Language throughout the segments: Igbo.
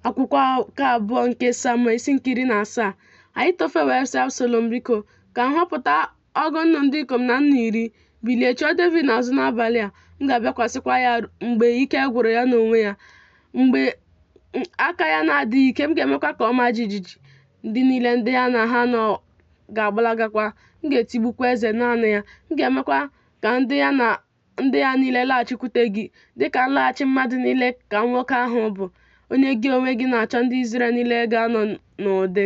Akwụkwọ nke abụọ nke Samuel isi nke 17. Ahitofel wee sị Absalọm, Biko, ka m họpụta ọgụ nnu ndị ikom na nnu iri, bilie chọọ Devid n'azụ n'abalị a, m ga-abịakwasịkwa ya mgbe ike gwụrụ ya n'onwe ya, mgbe aka ya na-adịghị ike, m ga-emekwa ka ọ maa jijiji, ndị niile ndị ya na ha nọ ga-agbalagakwa, m ga-etigbukwa eze naanị ya, m ga-emekwa ka ndị ya na ndị ya niile laghachikwute gị, dịka nlaghachi mmadụ niile ka nwoke ahụ bụ, onye gị onwe gị na-achọ ndị Izrel niile ga-anọ n'ụdị.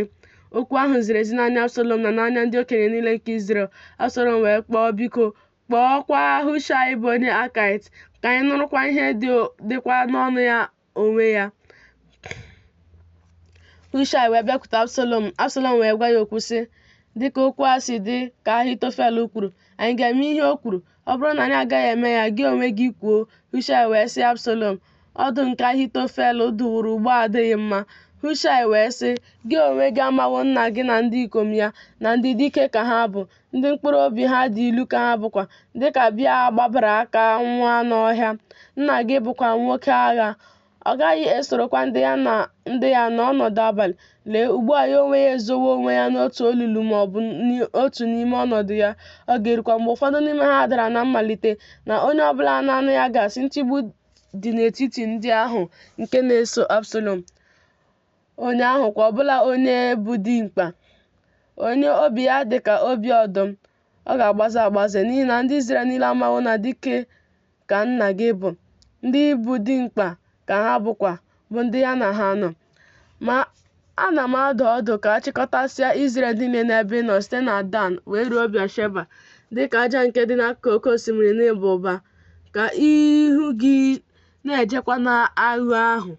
Okwu ahụ ziri ezi n'anya Absalọm na n'anya ndị okenye niile nke Izrel. Absalọm wee kpọọ, Biko, kpọọkwa Hushaị bụ onye Akait, ka anyị nụrụkwa ihe dịkwa n'ọnụ ya onwe ya. Hushaị wee bịakwute Absalọm, Absalọm wee gwa ya okwu sị, Dịka okwu a si dị ka Ahitofel kwuru, anyị ga-eme ihe o kwuru. Ọ bụrụ na anyị agaghị eme ya, gị onwe gị kwuo. Hushaị wee sị Absalọm, Ọdụ nke Ahitofel dụworo ugbu a adịghị mma. Hushaị wee sị, Gị onwe gị amawo nna gị na ndị ikom ya, na ndị dike ka ha bụ, ndị mkpụrụ obi ha dị ilu ka ha bụkwa, dịka bịa gbabara aka nwa n'ọhịa. Nna gị bụkwa nwoke agha, ọ gaghị esorokwa ndị ya na ndị ya nọ ọnọdụ abalị. Lee, ugbu a ya onwe ya ezowo onwe ya n'otu olulu ma ọ bụ n'otu n'ime ọnọdụ ya. Ọ ga-erukwa mgbe ụfọdụ n'ime ha dara na mmalite, na onye ọ bụla na-anụ ya ga-asị, Ntigbu dị n'etiti ndị ahụ nke na-eso Absalọm. Onye ahụ kwa ọbụla onye bụ dimkpa, onye obi ya dị ka obi ọdụm, ọ ga-agbaze agbaze, n'ihi na ndị Izrel niile amawo na dike ka nna gị bụ, ndị bụ dimkpa ka ha bụkwa, bụ ndị ya na ha nọ. Ma ana m adụ ọdụ ka a chịkọtasịa Izrel niile n'ebe ị nọ site na Dan wee ruo Bịasheba, dị ka aja nke dị n'akụkụ oke osimiri n'ịba ụba, ka ihu gị na-ejekwa n'agha ahụ.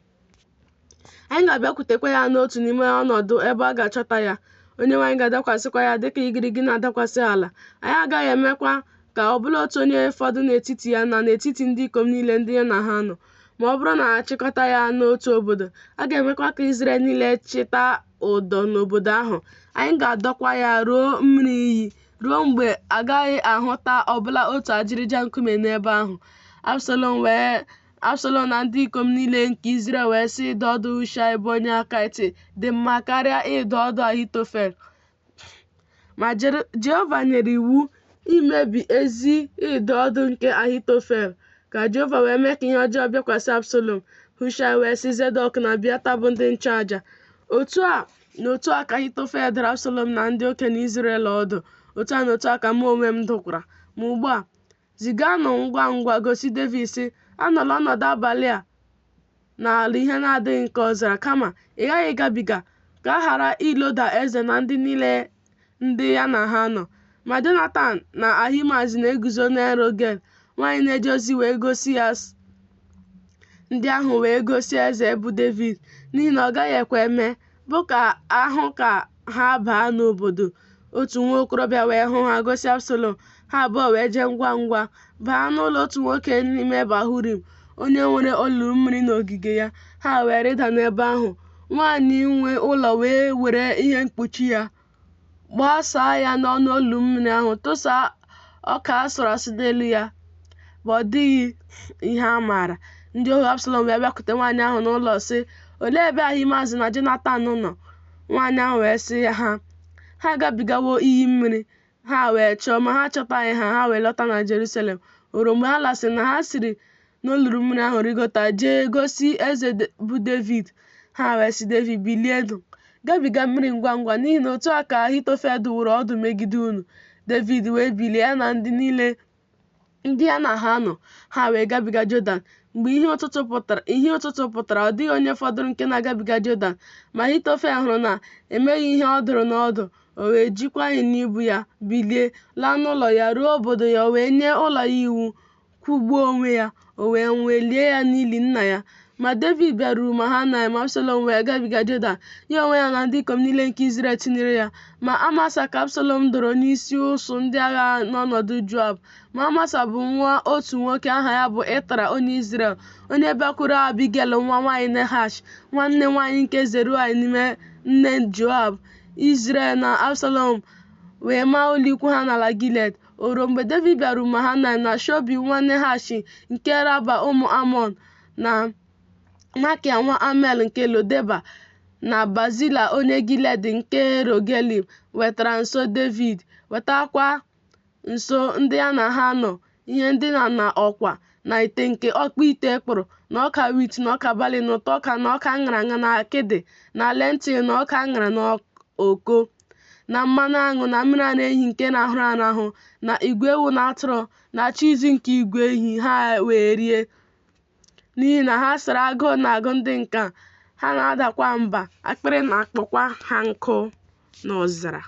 Anyị ga-abịakwutekwa ya n'otu n'ime ọnọdụ ebe a ga-achọta ya. Onyenwe anyị ga-adakwasịkwa ya dịka igirigi na-adakwasị ala. Anyị agaghị emekwa ka ọbụla otu onye fọdụ n'etiti ya na n'etiti ndị ikom niile ndị ya na ha nọ. Ma ọ bụrụ na a chịkọta ya n'otu obodo, a ga-emekwa ka Izrel niile chịta ụdọ n'obodo ahụ. Anyị ga-adọkwa ya ruo mmiri iyi, ruo mgbe a gaghị ahụta ọbụla otu ajịrịja nkume n'ebe ahụ. Absalọm wee Absalọm na ndị ikom niile nke Izrel wee sị, Ịdụ ọdụ Hushaị bụ onye Akaịt dị mma karịa ịdụ ọdụ Ahitofel. Ma Jehova nyere iwu imebi ezi ịdụ ọdụ nke Ahitofel, ka Jehova wee mee ka ihe ọjọọ bịakwasị Absalọm. Hushaị wee sị Zedọk na Abiata bụ ndị nchụaja, Otu a na otu a ka Ahitofel dụrụ Absalọm na ndị okenye Izrel ọdụ, otu a na otu a ka mụ onwe m dụkwara. Ma ugbu a, Ziganụ ngwa ngwa gosi Devid, sị, Anọla ọnọdụ abalị a n'ala ihe na-adịghị nke ọzara, kama ị ghaghị ịgabiga, ka a ghara iloda eze na ndị niile ndị ya na ha nọ. Ma Jonatan na Ahimaaz na-eguzo n'En-rogel. Nwanyị na-eje ozi wee gosi ya ndị ahụ wee gosi eze bụ Devid, n'ihi na ọ gaghị ekwe mee, bụ ka a hụ ka ha baa n'obodo. Otu nwa okorobịa wee hụ ha gosi Absalọm. Ha abụọ wee jee ngwa ngwa baa n'ụlọ otu nwoke n'ime Bahurim, onye nwere olulu mmiri n'ogige ya. Ha wee rịda n'ebe ahụ. Nwaanyị nwe ụlọ wee were ihe mkpuchi ya gbasaa ya n'ọnụ olulu mmiri ahụ, tụsa ọka a sụrụ asụ n'elu ya, ma ọ dịghị ihe a maara. Ndị ohu Absalọm wee bịakwute nwaanyị ahụ n'ụlọ sị, Olee ebe Ahimaaz na Jonatan nọ? Nwaanyị ahụ wee sị ha, Ha agabigawo iyi mmiri. Ha wee chọọ, ma ha achọtaghị ha, ha wee lọta na Jerusalem. O ruo mgbe ha lasịrị na ha siri n'olulu mmiri ahụ rịgota jee gosi eze bụ Devid. Ha wee sị Devid, Bilienụ, gabiga mmiri ngwa ngwa, n'ihi na otu a ka Ahitofel dụworo ọdụ megide unu. Devid wee bilie, ya na ndị niile ndị ya na ha nọ, ha wee gabiga Jọdan. Mgbe ihe ụtụtụ pụtara, ọ dịghị onye fọdụrụ nke na-agabiga Jọdan. Ma Ahitofel hụrụ na emeghị ihe ọ dụrụ n'ọdụ, o wee jikwa ịnyịnya ibu ya bilie, laa n'ụlọ ya, ruo obodo ya, o wee nye ụlọ ya iwu, kwụgbuo onwe ya, o wee nwụọ, e lie ya n'ili nna ya. Ma Devid bịaruru Mahanaim, Absalọm wee gabiga Jọdan, ya onwe ya na ndị ikom niile nke Izrel tinyere ya. Ma Amasa ka Absalọm doro n'isi ụsụ ndị agha n'ọnọdụ Joab. Ma Amasa bụ nwa otu nwoke aha ya bụ Ịtra onye Izrel, onye bakwuru Abigel nwa nwaanyị Nehash, nwanne nwaanyị nke Zeruaya nne Joab. Izrel na Absalọm wee maa ụlọikwu ha n'ala Gilead. O ruo mgbe Devid bịaruru Mahanaim na Shobi nwa Nehash nke Raba ụmụ Amọn na Makia nwa Amiel nke Lodeba na Bazilai onye Gilead nke Rogelim wetara nso Devid, wetakwa nso ndị ya na ha nọ ihe ndina na ọkwa na ite nke ọkpụite kpụrụ, na ọka wit na ọka bali na ụtọ ọka na ọka a ṅara aṅa na akịdị na lentil na ọka a ṅara n'oko na mmanụ aṅụ na mmiri ara ehi nke rahụrụ arahụ na igwe ewu na atụrụ na chiizi nke igwe ehi. Ha wee rie, n'ihi na ha sịrị, Agụụ na-agụ ndị nke a, ha na-adakwa mba, akpịrị na-akpọkwa ha nkụ n'ọzara.